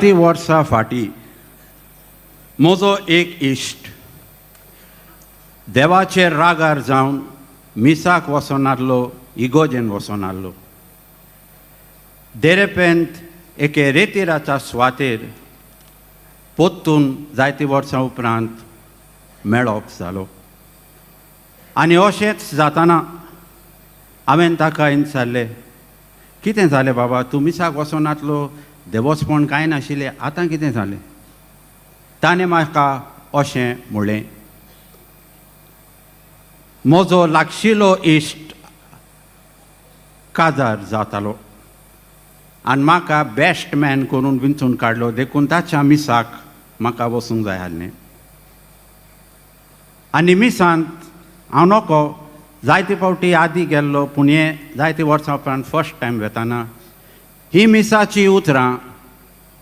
ती वर्सां फाटीं म्हजो एक इश्ट देवाचेर रागार जावन मिसाक वचोन आहलो, इगोजेन वचोन आहलो. देरेपेंत एके रेतिराच्या सुवातेर पोत्तून जायतीं वर्सां उपरांत मेळप जालो आनी अशेंच जाताना हांवें ताका विचारलें, कितें जालें बाबा, तूं मिसाक वचोन नासलो, देवस्पण कांय नाशिल्लें, आतां कितें जालें? ताणें म्हाका अशें म्हणलें, म्हजो लागशिलो इश्ट काजार जातालो आनी म्हाका बेस्ट मॅन करून विंचून काडलो, देखून ताच्या मिसाक म्हाका वचूंक जाय आसलें. आनी मिसांत हांव नको जायते फावटी आदी गेल्लो, पूण हें जायते वर्सां उपरांत फर्स्ट टायम वेताना ही मिसाची उतरां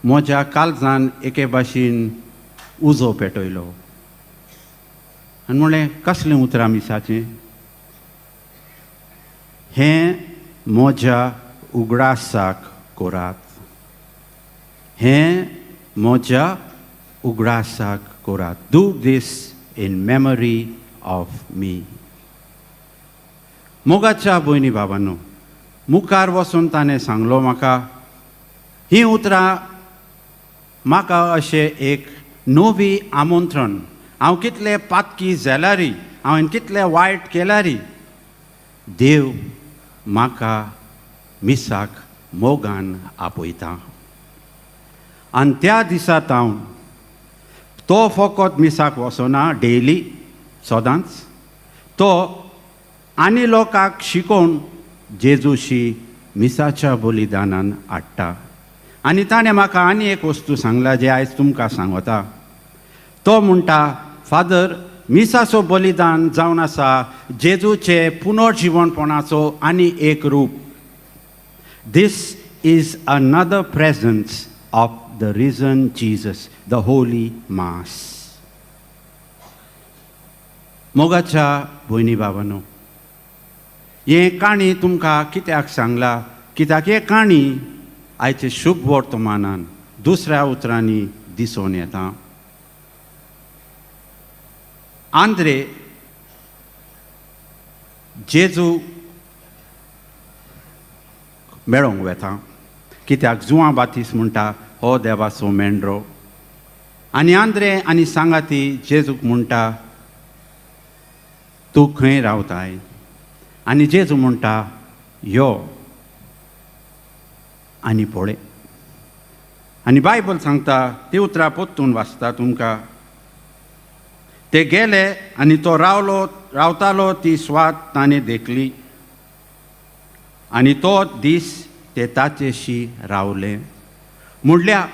म्हज्या काळजान एके भाशेन उजो पेटयलो आनी म्हणलें, कसलीं उतरां मिसाचीं? हें म्हज्या उगडासाक करात, हें म्हज्या उगडासाक करात. Do this in memory of me. मोगाच्या भयणी बाबांनो, मुखार वचून ताणें सांगलो म्हाका, हीं उतरां म्हाका अशें एक नवी आमंत्रण. हांव कितले पातकी जाल्यारी, हांवें कितलें वायट केल्यारी, देव म्हाका मिसाक मोगान आपयता. आनी त्या दिसा हांव तो फकत मिसाक वचना डेली सदांच, तो आनी लोकांक शिकोवन जेजूशी मिसाच्या बलिदानान हाडटा. आनी ताणें म्हाका आनी एक वस्तू सांगला जे आयज तुमकां सांगता. तो म्हणटा, फादर, मिसाचो बलिदान जावन आसा जेजूचे पुनर्जिवनपणाचो आनी एक रूप. This is another presence of the risen Jesus, the Holy Mass. मोगाच्या भयणी बाबांनो, हें काणी तुमकां कित्याक सांगला? कित्याक हें काणी आयचे शुभ वर्तमानान दुसऱ्या उतरांनी दिसून येता. आंद्रे जेजू मेळोंक वेता, कित्याक जुवां बातीस म्हणटा, हो देवाचो मेंढरो. आनी आंद्रे आनी सांगाती जेजूक म्हणटा, तूं खंय रावताय? आनी जेजू म्हणटा, यो आनी पळय. आनी बायबल सांगता, ती उतरां पोत्तून वाचता तुमकां. ते गेले आनी तो रावलो रावतालो ती स्वात ताणें देखली आनी तो दीस ते ताचेशी रावले. म्हणल्यार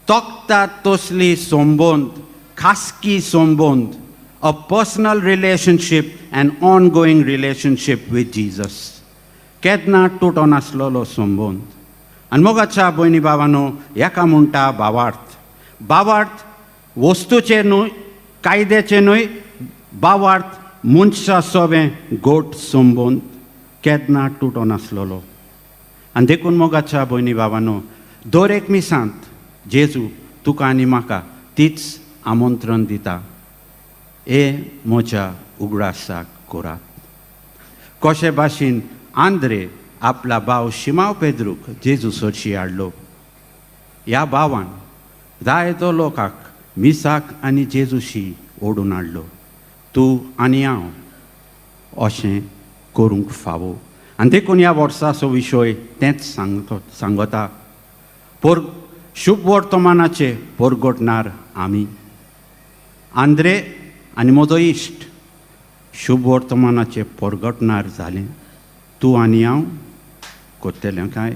तोखता तसली संबंद, खासकी संबंद, a personal relationship and ongoing relationship with Jesus, केन्ना तुटोन आसलेलो संबंद. आनी मोगाच्या भयणी बाबांनो, हेका म्हणटा भावार्थ. भावार्थ वस्तूचे न्हय, कायद्याचे न्हय, भावार्थ मनशा सोबें गोट संबंद, केन्ना तुटोन आसलेलो. आनी देखून मोगाच्या भयणी बाबांनो, दर एक मिसांत जेजू तुका आनी म्हाका तीच आमंत्रण दिता, हे म्हज्या उगडासाक करात. कशे भाशेन आंद्रे आपला भाव शिमाव पेद्रूक जेजू सरशी हाडलो, ह्या भावान जायतो लोकांक मिसाक आनी जेजूशी ओडून हाडलो. तूं आनी हांव अशें करूंक फावो. आनी देखून ह्या वर्साचो विशय तेंच सांगतो सांगता, पोर शुभ वर्तमानाचे परगटणार आमी. आंद्रे आनी म्हजो इश्ट शुभ वर्तमानाचे परगटणार जालें. तूं आनी हांव करतलें काय?